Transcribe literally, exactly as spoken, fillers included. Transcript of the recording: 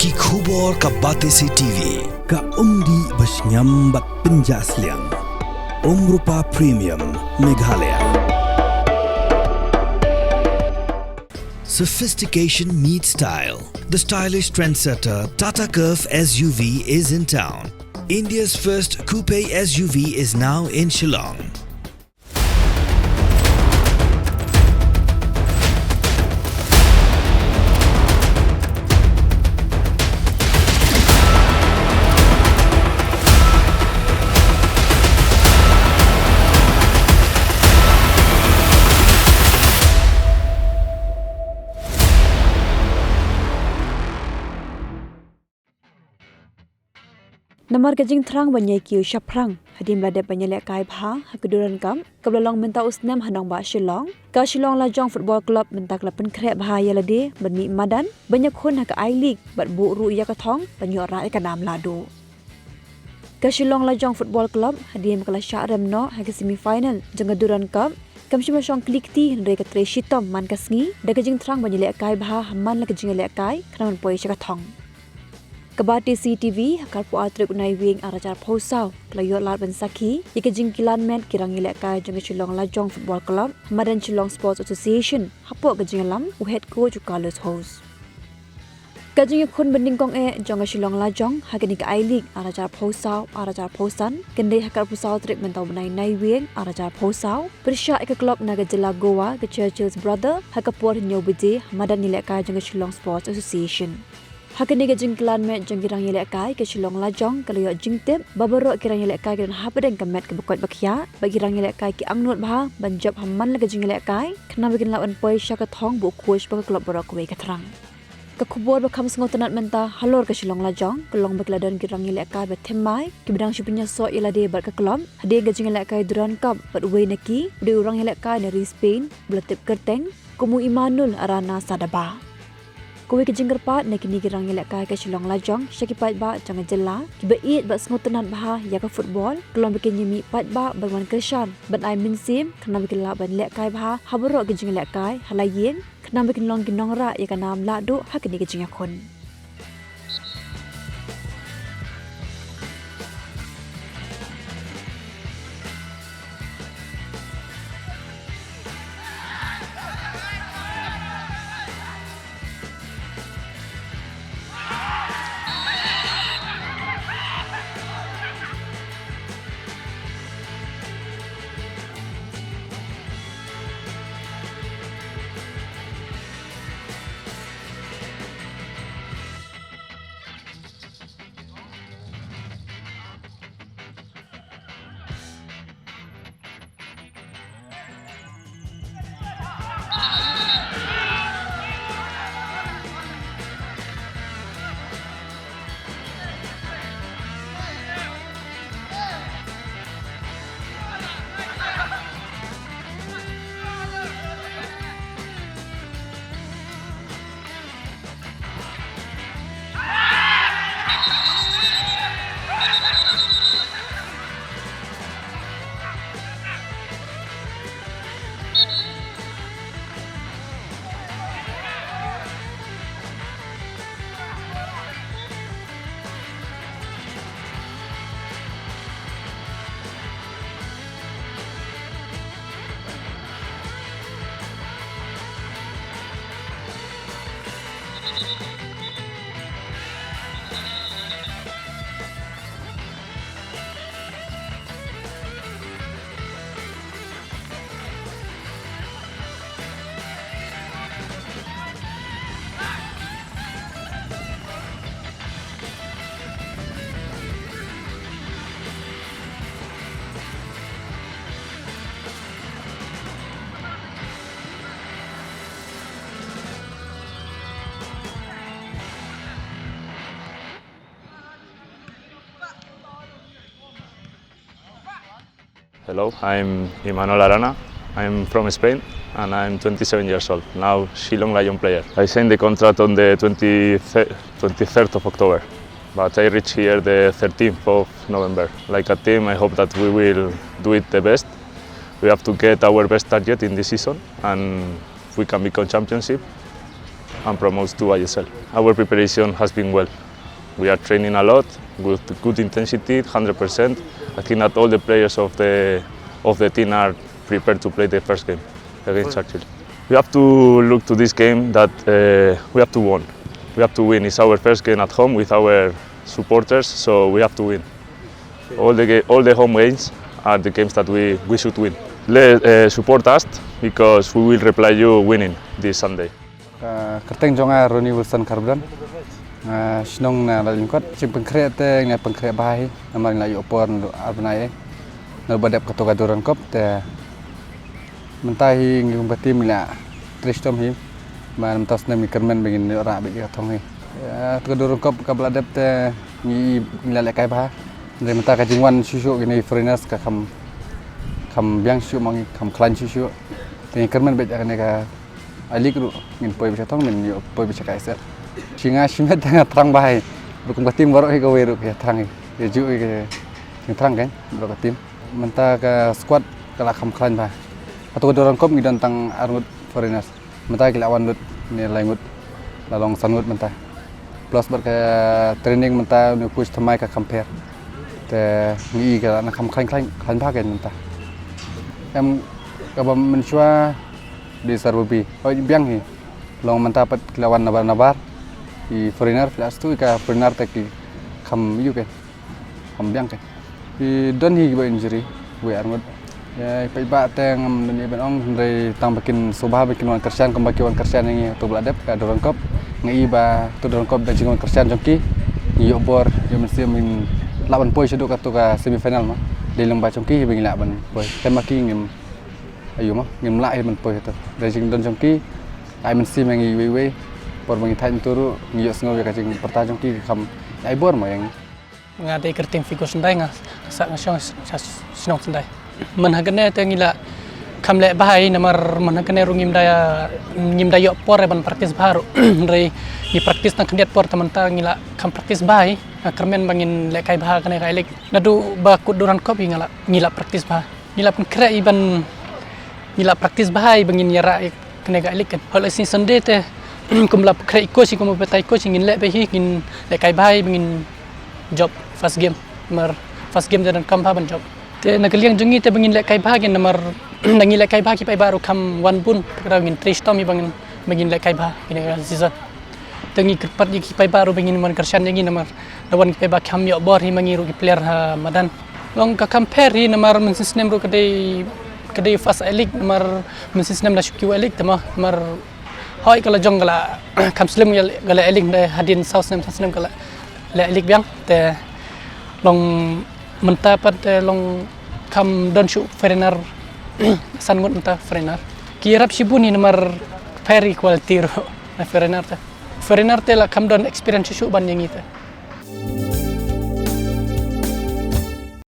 Ki khubor ka Batesi T V, ka umdih ba shngiam bad pynjah sliang. Umrupa Premium, Meghalaya. Sophistication meets style. The stylish trendsetter Tata Curvv S U V is in town. India's first coupe S U V is now in Shillong. Namar ka jingthrang ban ïai kiew shaphrang hadien ba la dep ban ïalehkai bha ha ka Durand Cup kaba la long mynta u snem ha nongbah Shillong, ka Shillong Lajong Football Club mynta ka la pynkhreh bha ïa lade ban mih madan ban ïakhun ha ka I-League bad buh ruh ïa ka thong ban ïoh rah ïa ka nam lahduh. Ka Shillong Lajong Football Club hadien ba ka la shah rem noh ha ka semi final jong ka Durand Cup, kam shym la shong kli kti hynrei ka trei shitom man ka sngi da ka jingthrang ban ïalehkai bha ha man la ka jingïalehkai khnang ban poi sha ka thong. Ka Batesi T V ha ka arphew ar tarik u Naiwieng ar hajar arphew saw ka la ïoh lad ban sakhi ïa ka jingkylliang met ki rangïalehkai jong ka Shillong Lajong Football Club ha madan Shillong Sports Association hapoh ka jingïalam u head coach u Carlos Hose. Ka jingïakhun banyngkong eh jong ka Shillong Lajong ha kane ka I-League ar hajar arphew saw ar hajar arphew san kan dei ha ka arphew saw tarik mynta u bnai Naiwieng ar hajar arphew saw pyrshah ïa ka club na ka jylla Goa ka Churchill's Brother ha ka por hynñiew baje ha madan ïalehkai jong ka Shillong Sports Association. Ha kane ka jingkylliang met jong ki rangïalehkai ka Shillong Lajong ka la ïoh jingtip ba baroh ki rangïalehkai ki don hapdeng ka met kaba koit ba khiah bad ki rangïalehkai ki angnud bha ban jop ha man la ka jingïalehkai khnang ba kin lah ban poi sha ka thong ba u coach ba ka club baroh kawei ka thrang. Ka khubor ba kham sngewtynnat mynta halor ka Shillong Lajong ka long ba ki la don ki rangïalehkai ba thymmai kiba dang shu pynïasoh ïa lade bad ka club hadien ka jingïalehkai Durand Cup bad uwei na ki u dei u rangïalehkai na ri Spain ba la tip kyrteng kum u Emmanuel Arana Sadaba. Kawei ka jingkyrpad na kine ki rangïalehkai ka Shillong Lajong sha ki paidbah jong ka jylla kiba ïeit bad sngewtynnat bha ïa ka football ka long ba kin ïa mih paidbah ban wan kyrshan ban ai mynsiem khnang ba kin lah ban lehkai bha ha baroh ki jingïalehkai ha la ïing khnang ba kin long ki nongrah ïa ka nam lahduh ha kane ka jingïakhun. Hello, I'm Emmanuel Arana. I'm from Spain and I'm twenty-seven years old, now Shillong Lion player. I signed the contract on the twenty, twenty-third of October, but I reached here the thirteenth of November. Like a team, I hope that we will do it the best. We have to get our best target in this season and we can become championship. and promotes to I S L. Our preparation has been well. We are training a lot with good intensity, hundred percent. I think that all the players of the of the team are prepared to play the first game against Churchill. We have to look to this game that uh, we have to win. We have to win. It's our first game at home with our supporters, so we have to win. All the ga- all the home games are the games that we, we should win. Let uh, support us because we will reply you winning this Sunday. Ka kyrteng jong nga Ronnie Wilson Kharbdan. Nga shnong na Laityngkot. Jingpynkhreh te nga pynkhreh bha hi namar nga la ïoh por naduh ar bnai. Naduh ba dep kato ka Durand Cup te mynta hi ngi kum ka team ngi la trei shitom hi. Ba mynta u snem ngi kyrmen ba ngin ïoh rah beit ïa ka thong hi. Ïa, to ka Durand Cup kaba la dep te ngi, ngi la lehkai bha. Hynrei mynta ka jingwan shuh shuh kine foreigners ka kham, kham biang shuh ma ngi, kham khlaiñ shuh shuh. Te ngi kyrmen beit ïa kane ka I-League ruh, ngin poi beit sha thong, ngin ïoh poi beit sha ka I S L. Shi nga shimet te nga thrang bha hi. Ruh kum ka team baroh hi kawei ruh ka thrang hi. Ïa juh hi ka thrang kan baroh ka team. Mynta ka squad ka la kham khlaiñ bha. Hato ka Durand Cup ngi don tang ar ngut foreigners. Mynta ki la wan lut ne lai ngut, la long san ngut mynta. Plus bad ka training mynta une u coach thymmai ka compare. Te ngi i ka la na kham khlaiñ khlaiñ khlaiñ bha ka mynta. Em, kaba mynshuwa dei Sir Bobby. Oi, biang hi. Long mynta pat ki la wan nabar nabar. I foreigner, phi la stu i ka foreigner te ki kham ïoh ka. Kham biang ka. Ki don hi kiba injury, wei ar ngut. Ïa, i paidbah te ngam don ei ban ong, hynrei tang ba kin sngewbha ba kin wan kyrshan kumba ki wan kyrshan ïa ngi hato ba la dep ka Durand Cup. Nga i ba to Durand Cup da jingwan kyrshan jong ki. Ngi ïoh bor, ïoh mynsiem ngin lah ban poi shaduh kato ka semi final ma. Dei lyngba jong ki hi ba ngi lah ban poi. Te ma ki ngim, ayu ma, ngim lah hi ban poi hato. Da jingdon jong ki, ai mynsiem ïa ngi wei wei. Por ba ngi thait ntu ruh, ngi ïohsngew ïa ka jingpyrta jong ki, ki kham ai bor ma ïa ngi. Nga dei kyrteng Figo Syndai, nga sah nga shong sha shnong Syndai. Man ha kane te ngi la kham leh bha hi namar man ha kane ruh ngim da, ngim da ïoh por ban practice bha ruh. Hynrei ngi practice tang khyndiat por, te mynta ngi la kham practice bha hi. Nga kyrmen ba ngin lehkai bha kane ka I-League. Naduh ba kut Durand Cup hi nga la, ngi la practice bha. Ngi la pynkhreh hi ban, ngi la practice bha hi ba ngin ïarah ïa kane ka I-League kan. Hynrei sngi Sunday te kum la pynkhreh i coach, kum la batai i coach, ngin leh bha hi, ngin lehkai bha hi ba ngin jop first game. Namar first game te donkam bha ban jop. Te na ka liang jong ngi te ba ngin lehkai bha kan namar na ngi lehkai bha ki paidbah ruh kham wan bun. Te ka daw ngin trei shitom hi ba ngin, ba ngin lehkai bha kine ka season. Te ngi kyrpad ïa ki paidbah ruh ba ngin wan kyrshan ïa ngi namar da wan ki paidbah kham ïoh bor hi ma ngi ruh ki player ha madan. Long ka compare hi namar mynsiem snem ruh ka dei, ka dei first I-League namar mynsiem snem la shu kiew I-League te ma, namar hoi ka la jong ka la kham slem ka la I-League, da hadien saw snem, saw snem ka la, la I-League biang te long mynta pat te long kham don shuh foreigner san ngut mynta foreigner. Ki ïarap shibun hi namar pher i quality ruh na foreigner te. Foreigner te la kham don experience shuh ban ïa ngi te.